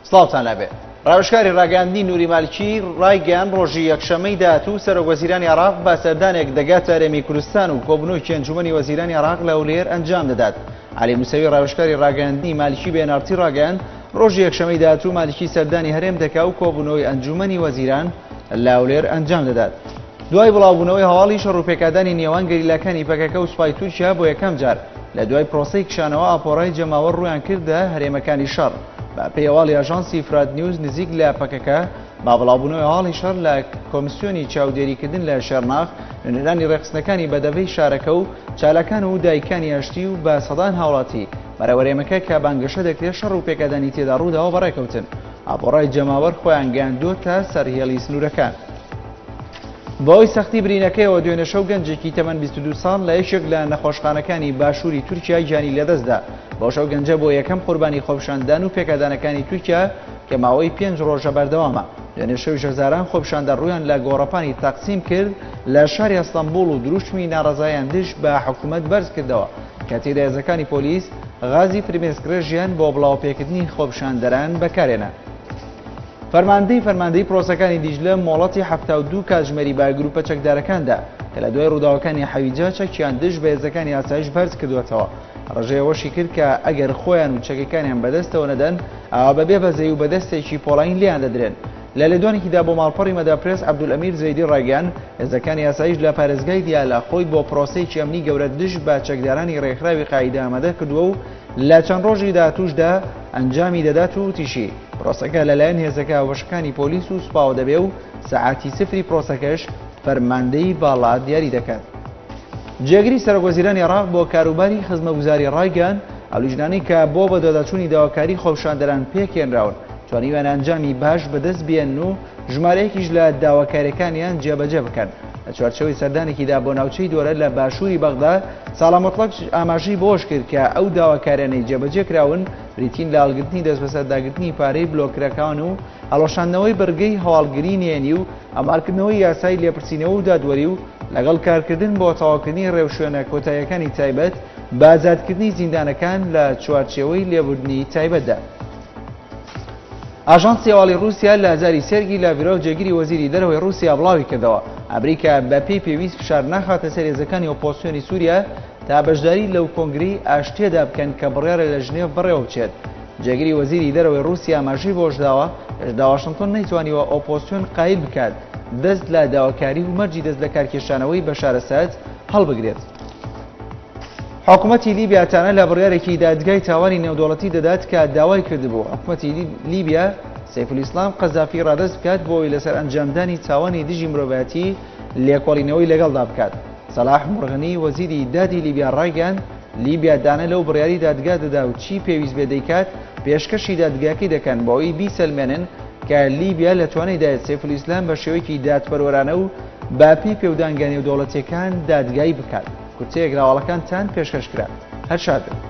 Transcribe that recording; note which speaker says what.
Speaker 1: سڵاوتان لەبێ. ڕاوێژکاری ڕاگەیاندنی نوری مالکی ڕایگەیاند ڕۆژی یەکشەممەی داهاتوو سەرۆک وەزیرانی عێراق بە سەردانێک دەگاتە هەرێمی کوردستان و کۆبوونەوەیەکی ئەنجومەنی وەزیرانی عێراق لە هەولێر ئەنجام دەدات. عەلی موسەوی ڕاوێژکاری ڕاگەیاندنی مالکی بە NRT ڕاگەیاند ڕۆژی یەکشەممەی داهاتوو مالکی سەردانی هەرێم دەکا و کۆبوونەوەی ئەنجومەنی وەزیران لە هەولێر ئەنجام دەدات. دوای بڵاوبوونەوەی هەواڵی شەڕ و پێکدادانی نێوان گەریلاکانی پەکەکە و سوپای تورکیا بۆ یەکەم جار لە دوای پرۆسەی کشانەوە ئاپۆرای جەماوەر ڕوویان کردە هەرێمەکانی شەڕ. بە پێی هەواڵی ئاژانسی فرات نیوز نزیک لە پەکەکە با بڵاوبوونەوەی هەواڵی شەڕ لە کۆمسیۆنی چاودێریکردن لە شێرناخ نوێنەرانی ڕێکخستنەکانی بەدەڤەی شارەکە و چالاکان و دایکانی ئاشتی و بە سەدان هاوڵاتی بەرەو هەرێمەکە کە بانگەشە دەکرێت شەڕ و پێکدادانی تێدا ڕووداوە بەڕێکەوتن. ئاپۆڕای جەماوەر خۆیان گەیاندووەتە سەر هێڵی سنوورەکان. بەهۆی سەختی برینەکەیەوە دوێنێ شەو گەنجێکی تەمەن 22 ساڵ لە یەکێک لە نەخۆشخانەکانی باشووری تورکیا گیانی لەدەستدا. بەوەش ئەو گەنجە بۆ یەکەم قوربانی خۆپیشاندان و پێکدادانەکانی تورکیا کە ماوەی پێنج ڕۆژە بەردەوامە. دوێنێ شەویش هەزاران خۆپیشاندەر ڕوویان لە گۆڕەپانی تەقسیم کرد لە شاری ئەستەنبوڵ و دروشمی ناڕەزاییان دژ بە حکومەت بەرزکردەوە کە تێیدا هێزەکانی پۆلیس غازی فرمێسکڕێژیان بۆ بڵاوەپێکردنی خۆپیشاندەران بەکارهێنا. فەرماندەی فەرماندەی پرۆسەکانی دیجلە مۆڵەتی 72 کاتژمێری بە گروپە چەکدارەکان دا کە لە دوای ڕووداوەکانی حەویجە چەکیان دژ بە هێزەکانی ئاسایش بەرز کردووەتەوە. ڕژێ ئەوەشی کرد کە ئەگەر خۆیان و چەکەکانیان بەدەستەوە نەدەن ئەوا بەبێ بەزەیی و بە دەستێکی پۆڵایین لێیان دەدرێن. لە لێدوانێکیدا بۆ ماڵپەڕی مەدا پرێس عەبدولئەمیر زەیدی ڕایگەیاند، هێزەکانی ئاسایش لە پارێزگای دیالە خۆی بۆ پرۆسەیەکی ئەمنی گەورە دژ بە چەکدارانی ڕێکخراوی قاعیدە ئامادە کردووە و لە چەند ڕۆژی داهاتووشدا ئەنجامی دەدات و وتیشی، پرۆسەکە لەلایەن هێزەکە هاوبەشەکانی پۆلیس و سوپاوە دەبێ و سەعاتی سفری پرۆسەکەش فەرماندەی باڵا دیاری دەکات. جێگری سەرۆکوەزیرانی عێراق بۆ کاروباری خزمەگوزاری ڕایگەیاند، ئەو لیژنانەی کە بۆ بەدواداچوونی داواکاری خۆپیشاندەران پێکهێنراون، توانیویانە ئەنجامی باش بەدەست بێنن و ژمارەیەکیش لە داواکارییەکانیان جێبەجێ بکەن. لە چوارچێوەی سەردانێکیدا بۆ ناوچەی دۆرە لە باشووری بەغدا، ساڵح موتڵەگ ئاماژەی بەوەشکرد کە ئەو داواکاریانەی جێبەجێکراون بریتین لە هەڵگرتنی دەستبەسەرداگرتنی پارەی بلۆککراکان و هەڵوەشاندنەوەی بڕگەی هەواڵگری نهێنی و هەموارکردنەوەی یاسای لێپرسینەوە و دادوەری و لەگەڵ کارکردن بۆ تەواوکردنی ڕێوشوێنە کۆتاییەکانی تایبەت بە ئازادکردنی زیندانەکان لە چوارچێوەی لێبوردنی تایبەتدا. ئاژانسی هەواڵی ڕووسیا لە زاری سێرگی لاڤرۆڤ جێگری وەزیری دەرەوەی ڕووسیا بڵاویکردەوە، ئەمریکا بە پێی پێویست فشار ناخاتە سەر هێزەکانی ئۆپۆزسیۆنی سووریا تا بەشداری لەو کۆنگرەی ئاشتییەدا بکەن کە بڕیارە لە ژنێڤ بەڕێوەبچێت. جێگری وەزیری دەرەوەی ڕووسیا ئاماژەی بەوەشداوە، هێشتا واشنتۆن نەیتوانیوە ئۆپۆزسیۆن قایل بکات دەست لە داواکاری و مەرجی دەست لەکارکێشانەوەی بەشار ئەسەد هەڵبگرێت. حکومەتی لیبیا تانە لە بڕیارێکی دادگای تاوانی نێودەوڵەتی دەدات کە داوای کردبوو حکومەتی لیبیا سەیفولئیسلام قەزافی ڕادەست بکات بۆ ئەوەی لەسەر ئەنجامدانی تاوانی دژی مرۆڤایەتی لێکۆڵینەوەی لەگەڵدا بکات. سەلاح مورغنی وەزیری دادی لیبیا ڕایگەیاند، لیبیا دانە لەو بڕیاری دادگا دەدا و چی پێویست بێ دەیکات، پێشکەشی دادگاکەی دەکەن بۆ ئەوەی بیسەلمێنن کە لیبیا لە توانایدایە سەیفولئیسلام بە شێوەیەکی دادپەروەرانە و بە پێی پێودانگە نێودەوڵەتییەکان دادگایی بکات. کورتەیەک لە هەواڵەکانتان پێشکەش کرا. هەر شاد بن.